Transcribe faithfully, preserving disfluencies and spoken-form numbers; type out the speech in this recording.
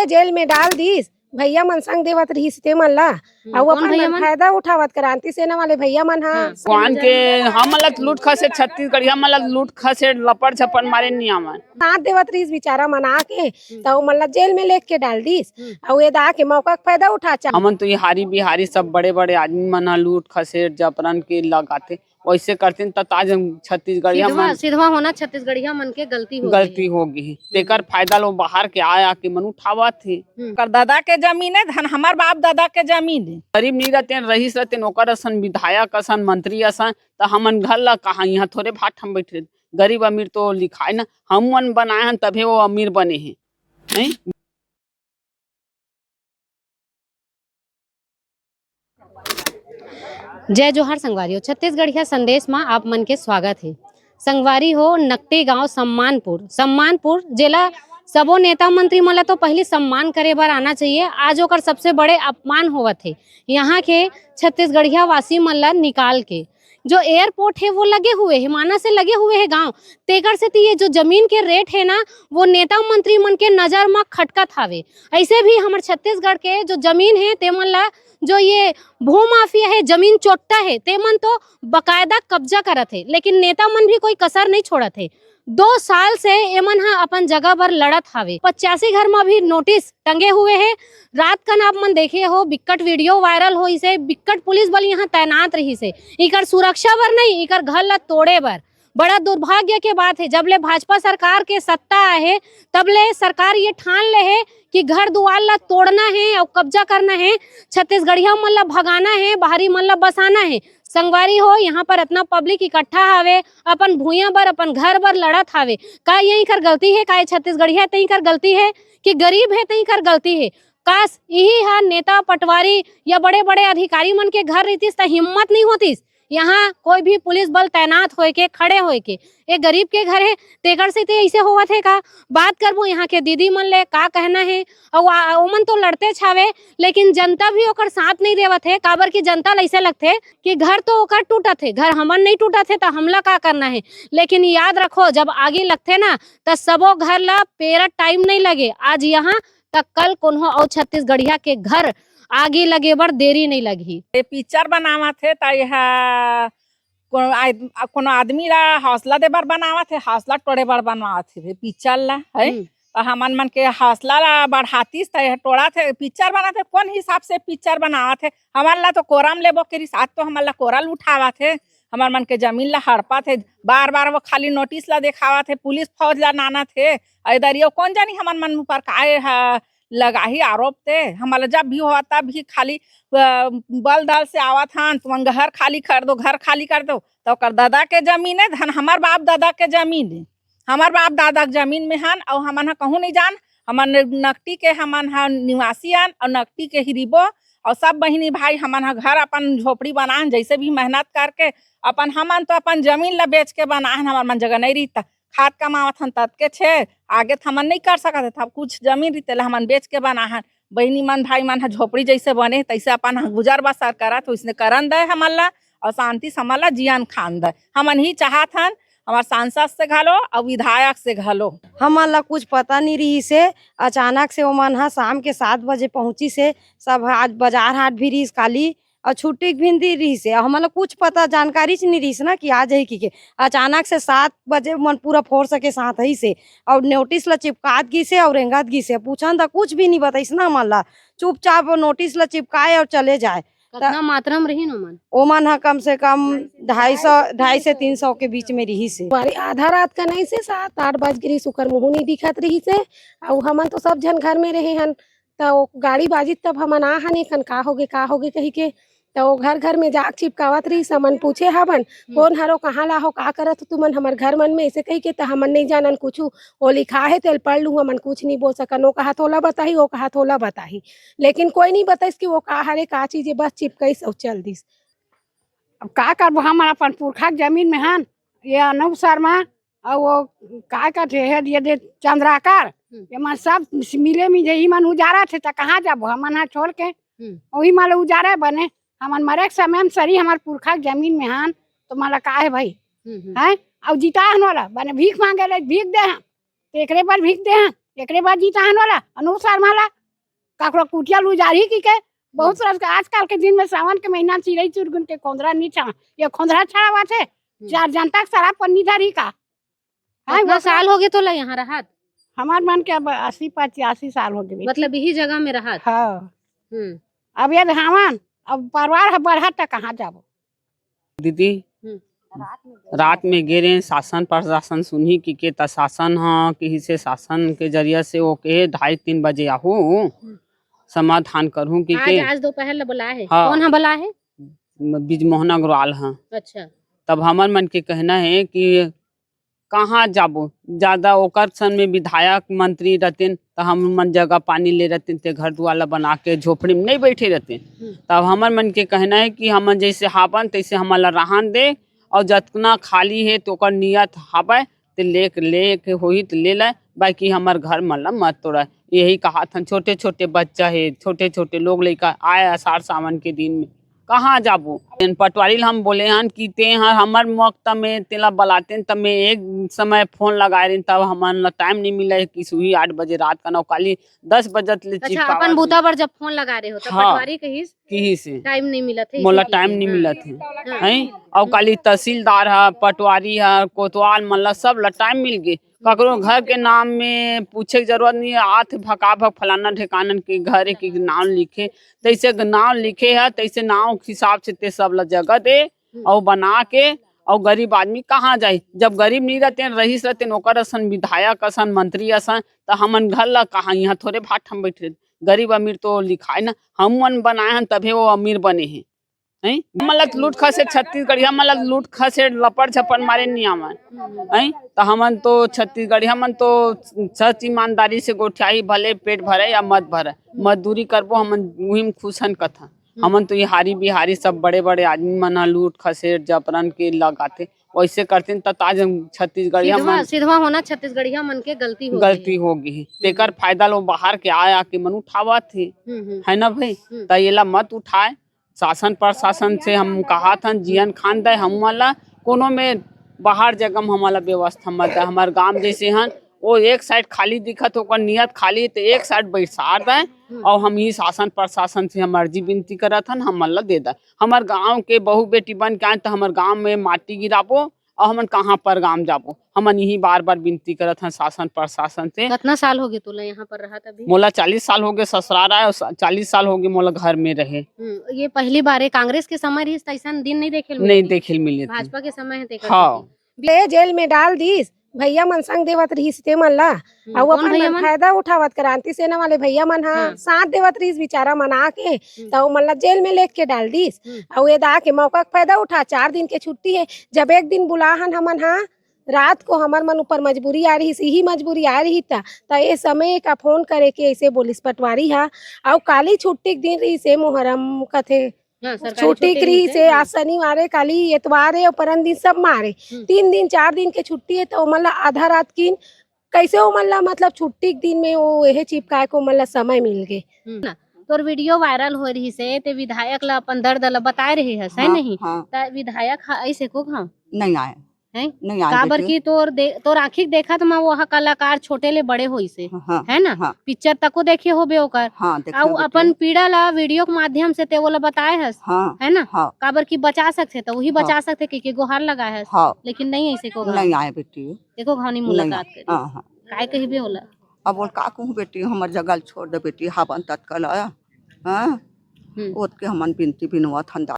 Jail में डाल दिस, भैया मन संग देवत रहिस ते मन ला। हम्म, अउ कौन अपन भैया मन? फायदा उठावत क्रांति सेना वाले भैया मन ह। हाँ, भगवान के हमन ला लूट खसेड़, छत्तीसगढ़िया मन ला लूट खसेड़, लपड़ झपड़ मारे नियामन। साथ देवत रहिस बेचारा मन आके, हम्म। त ओमन ला जेल में लेके डाल दिस। हम्म। अउ ये दा के मौका के फायदा उठा चाह। हमन तो ये हारी बिहारी सब बड़े-बड़े आदमी मन ह लूट खसेड़ जबरन के लगाथे, वैसे करथिन त आज छत्तीसगढ़िया सिधवा, मन सिधवा होना छत्तीसगढ़िया मन के गलती हो गलती गई। हो गई। तेकर फायदा लो बाहर के आया के मन उठावत हे। हम्म। ओकर दादा के जमीन है, धन हमार बाप दादा के जमीन है। गरीब नहीं रहते, रईस रहते, ओकर असन विधायक असन, मंत्री असन, त हमन घर ला कहाँ, यहाँ थोड़े भाट हम बैठे, गरीब अमीर तो लिखाए ना, हम मन बनाए हन तभे वो अमीर बने हैं, नहीं? जय जोहार संगवारी हो, छत्तीसगढ़िया संदेश मा आप मन के स्वागत हे। संगवारी हो, नकटी गांव सम्मानपुर, सम्मानपुर जेला सबो नेता मंत्री मन ला तो पहली सम्मान करे बर आना चाहिए, आज ओकर सबसे बड़े अपमान होवत हे। यहाँ के छत्तीसगढ़िया वासी मन ला निकाल के जो एयरपोर्ट हे वो लगे हुए हे, माना से लगे हुए हे गांव, तेकर सेती ये जो जमीन के रेट हे ना वो नेता मंत्री मन के नजर मा खटकत हावे। ऐसे भी हमर छत्तीसगढ़ के जो जमीन हे तेमन ला जो ये भूमाफिया हे, जमीन चोट्टा हे, तेमन तो बकायदा कब्जा करत हे, लेकिन नेता मन भी कोई कसर नहीं छोड़त हे। दो साल से एमन ह अपन जगह बर लड़त हावे। पचासी घर म भी नोटिस टंगे हुए हे। रात कन आप मन देखे हो, बिक्कट वीडियो वायरल होइस हे, बिक्कट पुलिस बल यहाँ तैनात रहिस हे, इकर सुरक्षा बर नहीं, इकर घर ला तोड़े बर। बड़ा दुर्भाग्य के बात हे, जब ले भाजपा सरकार के सत्ता आए हे, तब ले सरकार ये ठान ले हे कि घर दुआर ला तोड़ना हे अउ कब्जा करना हे, छत्तीसगढ़िया मन ला भगाना हे, बाहरी मन ला बसाना हे। संगवारी हो, यहाँ पर इतना पब्लिक इकट्ठा हावे, अपन भुइयां बर, अपन घर बर लड़त हावे। का ये इकर गलती हे? का ये छत्तीसगढ़िया ते इकर गलती हे कि गरीब हे ते इकर गलती हे? काश, यही हा नेता पटवारी या बड़े-बड़े अधिकारी मन के घर रहितिस त हिम्मत नहीं होतिस। यहाँ कोई भी पुलिस बल तैनात होए के, खड़े होए के। ये गरीब के घर हे, तेकर से ते ऐसे होवत हे का? बात करबो यहाँ के दीदी मन ले, का कहना हे? अउ आ, ओमन तो लड़ते छावे, लेकिन जनता भी ओकर साथ नहीं देवत हे, काबर कि जनता ल ऐसे लगथे कि घर तो ओकर टूटत हे, घर हमन नहीं टूटत हे, त हमला का करना हे? लेकिन याद रखो, जब आगी लगथे ना, त सबो घर ला पेरा टाइम नहीं लगे। आज यहाँ त कल कोनो अउ छत्तीसगढ़िया के घर आगी लगे बर देरी नहीं लगही। ये पिक्चर बनावत हे, त यह कोनो आद-, कोनो आदमी ला हौसला दे बर बनावत हे, हौसला टोड़े बर बनवावत हे पिक्चर ला, है? हम्म। त हमन मन के हौसला ला बढ़ातिस, त यह टोड़त हे, पिक्चर बनात हे, कौन हिसाब से पिक्चर बनावत हे? हमन ला तो कोरम लेबो के रिसात तो हमन ला कोरल उठावत हे, हमर मन के जमीन ला हड़पत हे, बार-बार वो खाली नोटिस ला देखावत हे, पुलिस फौज ला नानत हे, अउ इधर ये कौन जानी हमन मन ऊपर काय ह लगाही आरोप ते। हमन ला जब भी होवत तब भी खाली, अ, बल दल से आवत हन, तुमन घर खाली कर दो, घर खाली कर दो। त ओकर दादा के जमीन हे, धन हमर बाप दादा के जमीन हे। हमर बाप दादा के जमीन में हन, अउ हमन ह कहूँ नहीं जान, हमन नकटी के हमन ह निवासी हन, अउ नकटी के ही रिबो, अउ सब बहिनी भाई हमन ह घर अपन झोपड़ी बनाहन, जैसे भी मेहनत करके अपन, हमन तो अपन जमीन ला बेच के बनाहन, हमर मन जगह नहीं रही त खात कमावत हन ततके छे, आगे त हमन नहीं कर सकत हन, तब कुछ जमीन रही तेला हमन बेच के बनाहन। बहिनी मन भाई मन ह झोपड़ी जैसे बने तैसे अपन ह गुजर बसर करत हो, इसने करन दे हमन ला, अउ शांति से हमन ला जियन खान दे। हमन ही चाहत हन, हमर सांसद से घलो अउ विधायक से घलो। हमन ला कुछ पता नहीं रहिस हे, अचानक से ओमन ह शाम के सात बजे पहुंचिस हे। सब आज बाजार हाट भी रहिस काली, अउ छुट्टी के भी दिन रहिस हे, अउ हमन ला कुछ पता जानकारी च नहीं रहिस ना कि आ जाही कि के। अचानक से सात बजे मन पूरा फोर्स के साथ आइस हे, अउ नोटिस ला चिपकात गिस हे, अउ रेंगत गिस हे, पूछन त कुछ भी नहीं बताइस ना हमन ला, चुपचाप नोटिस ला चिपकाए अउ चले जाए। कतना मात्रा में रहिन ओमन? ओमन ह कम से कम ढाई सौ, ढाई से तीन सौ के बीच में रहिस हे। अरे, आधा रात कन आइस हे, सात आठ बज गे रहिस, ओकर मुहूं नहीं दिखत रहिस हे, अउ हमन तो सब झन घर में रहे हन, त ओ गाड़ी बाजिस तब हमन आ हन, एखन का होगे, का होगे कहिके। त ओ घर घर में जाके चिपकावत रहिस, हमन पूछे हवन, हम्म। "कौन हरो, कहाँ ला हो, का करत हो तुमन हमर घर मन में?" ऐसे कहिके, त हमन नहीं जानन कुछू। ओ लिखा हे, तेल पढ़ लूँ, हमन कुछ नहीं बोल सकन। ओ कहा थोला बताही, ओ कहा थोला बताही, लेकिन कोई नहीं बताइस कि ओ का हरे, का चीज हे, बस चिपकाइस अउ चल दिस। अब का करबो, हमन अपन पुरखा के जमीन में हन, ये अनूप शर्मा अउ वो का कथे हे, ये दे चंद्राकर, हम्म। ये मन सब मिले मिले ही मन उजारत हे, त कहाँ जाबो हमन ह छोड़ के? हम्म। वही मन उजारे बने, हमन मरे के समय में सरी हमर पुरखा के जमीन में हन, तो मन ला का हे भाई? हम्म, हम्म। हैं? अउ जिता हन वाला, बने भीख मांगे ले, भीख दे हन, तेकरे पर भीख दे हन, एकरे बाद जीत आहन वाला अनूप शर्मा ला, काकरो कुटिया लू जारी की के, बहुत तरह के आजकल के दिन में सावन के महीना में चिरई चुरगुन के खोंदरा नहीं छा, ये खोंदरा छाड़ावत हे, चार जनता के शराब पन्नी धरी का। हाँ, कितना वो साल हो गए तोला यहाँ रहत? हमार मन के अब अस्सी पचासी साल हो गए। मतलब यही जगह में रहत? हाँ। हम्म। अब ये धावन, अब परिवार ह बढ़त त कहाँ जाबो? दीदी, हम्म। रात में गे रहे, शासन प्रशासन सुनही कि के त शासन ह, किही से शासन के जरिया से ओके ढाई तीन बजे आहू, हम्म। समाधान करहूँ कि आज, के। आज दोपहर ला बुलाए हे? हाँ। कौन ह बुलाए हे? म-, बिजमोहन अग्रवाल ह। अच्छा। तब हमर मन के कहना हे कि कहाँ जाबो, ज्यादा ओकर सन में विधायक मंत्री रहतेन, त हम मन जगह पानी ले रहतेन, ते घर दुआर ला बना के झोपड़ी में नहीं बैठे रहतेन। हम्म। तब हमर मन के कहना हे कि हमन जैसे हावन, तैसे हमन ला रहन दे, और जतना खाली हे, तो ओकर नियत हावय, ते ले, ले के होही, त ले ले, बाकी हमर घर मन ला मत तोड़ा। यही कहाथन, छोटे-छोटे बच्चा हे, छोटे-छोटे लोग लइका आए अषाढ़ सावन के दिन में, कहाँ जाबो? तेन पटवारी ल हम बोले हन कि ते ह हमर मौका में तेला बलातेन, त मैं एक समय फोन लगाए रहिन, तब हमन ला टाइम नहीं मिला हे कि सुही आठ बजे रात का नौकाली दस बजे ले अच्छा, चिपकावत अपन बूता रहिन। बर जब फोन लगा रहे हो, तब हाँ। पटवारी कहिस? किही से। टाइम नहीं मिलत हे, मोला इसीलिए। टाइम नहीं हाँ। मिलत हे। हाँ। हैं? अउ काली तहसीलदार ह, पटवारी ह, कोतवाल मन ला सब ला टाइम मिल गे। ककरो घर के नाम में पूछे के जरूरत नहीं हे, आत भका भक फलाना ढेकानन के घर के नाम लिखे, तैसे नाम लिखे ह, तैसे नाम के हिसाब से ते सब ला जगह दे, हम्म। अउ बना के, अउ गरीब आदमी कहाँ जाही? जब गरीब नहीं रहते, रहीस रहते, ओकर असन विधायक असन, मंत्री असन, त हमन घर ला कहाँ, यहाँ थोड़े भाट हम बैठे। गरीब अमीर तो लिखाए ना, हम मन बनाए हन, तभे वो अमीर बने हे। हैं? हमन ला लूट खसेड़ छत्तीसगढ़िया मन ला लूट खसेड़ लपड़ झपड़ मारे नहीं आवन। हैं? त हमन तो छत्तीसगढ़िया मन तो सच ईमानदारी से गोठियाही, भले पेट भरे या मत भरे, मजदूरी करबो, हमन उही में खुश हन कथा। हमन तो ये हारी बिहारी सब बड़े बड़े आदमी मन ह लूट खसेड़ जबरन के लगाथे, वैसे करथिन त आज हम छत्तीसगढ़िया सिधवा, मन सिधवा होना छत्तीसगढ़िया मन के गलती हो गलती गई। हो गई। तेकर फायदा लो बाहर के आया के मन उठावत हे, हम्म, हम्म। है ना भाई? हम्म। त येला मत उठाए। शासन प्रशासन से हम कहाथन, जियन खान दे, हम वाला कोनो में बाहर जगह में हमला व्यवस्था मत दे। हमार गांव जैसे हन, वो एक साइड खाली दिखत, ओकर नियत खाली, तो एक साइड बैसार दे। हम्म। और हम ही शासन प्रशासन से हम अर्जी विनती करत हन, हमन ला दे दे। हमार गांव के बहू बेटी बन के आए, तो हमार गांव में माटी गिराबो, और हमन कहाँ पर गांव जाबो? हमन यही बार बार विनती करत हन शासन प्रशासन से। कितना साल हो गए तोला यहाँ पर रहत अभी? मोला चालीस साल हो गए ससुराल आए, और सा-, चालीस साल हो गए मोला घर में रहे। हम्म, ये पहली बार है, कांग्रेस के समय रहिस त अइसन दिन नहीं देखे ल नहीं मिले। देखे ल मिले थे। भाजपा के समय है तेकर हाँ। सेती। ले जेल में डाल दीस, भैया मन संग देवत रहिस ते मन ला। हम्म, अउ कौन अपन भैया मन मन? फायदा उठावत क्रांति सेना वाले भैया मन हा हाँ। साथ देवत रहिस बिचारा मन आके, हम्म। त ओमन ला जेल में लेके डाल दीस। हम्म। अउ ये दा के मौका के फायदा उठा, चार दिन के छुट्टी है, जब एक दिन बुलाहन हमन हा, रात को हमर मन ऊपर मजबूरी आ रहिस, इही मजबूरी आ रही त, त ये समय का फोन करे के ऐसे बोलिस पटवारी हा। अउ काली छुट्टी के दिन रहिस, ए मोहरम कथे, हाँ, सरकारी छुट्टी छुट्टी के रहिस रहिस हे, हे, हाँ। आज शनिवार हे, काली एतवार हे, अउ परन दिन सब मारे। हम्म। तीन दिन, चार दिन के छुट्टी हे, त ओमन ला आधा रात किन, कैसे ओमन ला, मतलब, छुट्टी के दिन में वो एहे चिपकाए के ओमन ला समय मिल गे। हम्म। ना, तोर वीडियो वायरल हो रहिस हे, ते विधायक ला अपन दर्द ला बताए रहे हस, है हाँ, नहीं? हाँ। त विधायक हा ऐसे को घाव? नहीं आए। हैं? नहीं आए काबर बेटी। कि तोर दे-, तोर आँखी के देखत म वो ह कलाकार छोटे ले बड़े होइस हे, हाँ, है ना? हाँ। पिक्चर तको देखे होबे ओकर। हाँ, देखे अउ होबे अपन बेटी। पीड़ा ला वीडियो के माध्यम से ते ओला बताए हस, हाँ, है ना? हाँ। काबर कि बचा सकथे त वही हाँ। बचा सकथे, कि, कि गोहार लगाए हस। हाँ। लेकिन नहीं ऐसे को घाव। नहीं आए बेटी। एको घाव नहीं नहीं मुलाकात आए। करे। हाँ, हाँ। काय कहिबे ओला? अब बोल का कहूँ बेटी, हमर जगह ल छोड़ दे बेटी, हावन तत्काल आया। हाँ? हम्म। ओतके हमन बिनती बिनवत हन